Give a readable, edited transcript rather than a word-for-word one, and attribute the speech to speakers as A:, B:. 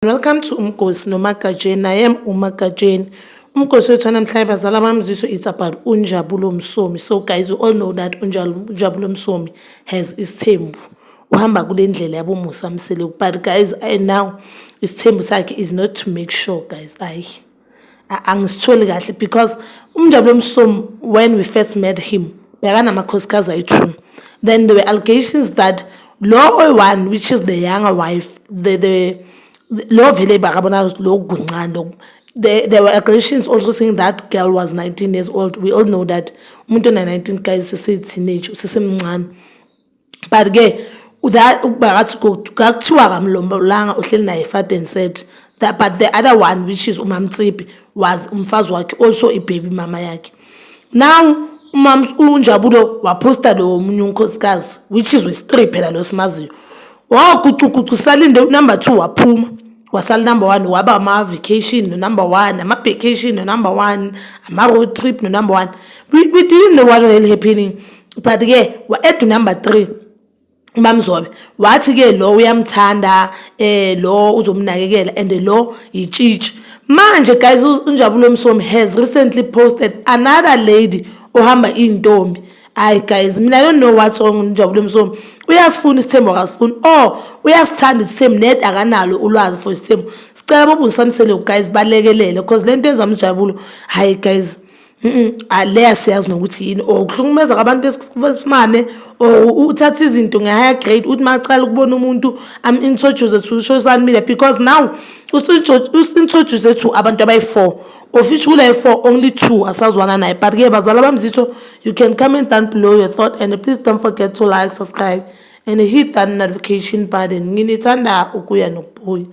A: Welcome to Umgosi noMagatsheni. I am uMagatsheni. Umgosi wethu wanamhlanje, bazala bamzitho, it's about uNjabulo Msomi. So guys, we all know that uNjabulo Msomi has isithembu. Uhamba kule ndlela yabo Musa Mseleku. But guys, I now isithembu sakhe is not to make sure, guys. Ayi. Angisitholi kahle because uNjabulo Msomi, when we first met him, bekanamakhosikazi ayi-two. Then there were allegations that lo oyi-one, which is the younger wife, the lo vele bakabonakala ukuthi lo kuncane lo. There were allegations also saying that girl was 19 years old. We all know that umuntu ona-19, guys, sese-teenage, usesemncane. But ke that bakathi kakuthiwa akamlombolanga, uhleli naye father and said that. But the other one, which is uMamtsipi, was umfazi wakhe, also i-baby mama yakhe. Now umam uNjabulo waphosta lo omunye unkosikazi, which is wesi-three phela lo simaziyo. Wagucugucu salinde number two, waphuma, wasala number one. Waba ama-vacation no-number one, ama-vacation no-number one, ama-road trip no-number one. We didn't know what really happening, but ke wa-add number three, uMamzobe. Wathi ke lo uyamthanda, lo uzomnakekela and lo yitshitshi. Manje guys, uNjabulo Msomi has recently posted another lady ohamba intombi. Hayi guys, mina I don't know what's wrong. UNjabulo Msomi uyasifuna isithembu, akasifuni, or uyasithanda isithembu net, akanalo ulwazi for isithembu. Sicela boMusa Mseleku, guys, balekelele because lento yenza uMjabulo, hayi guys, le siyazi nokuthi yini, or ukuhlukumeza kwabantu besimame, or uthatha izinto nge-higher grade, uthi macala ukubona umuntu am-introduce to social media, because now usi-introduce to abantu abayi-four, of which kule four only two asazwana naye. But ke bazala bamzitho, you can comment down below your thought and please don't forget to like, subscribe and hit that notification button. Nginithanda ukuya nokubuya.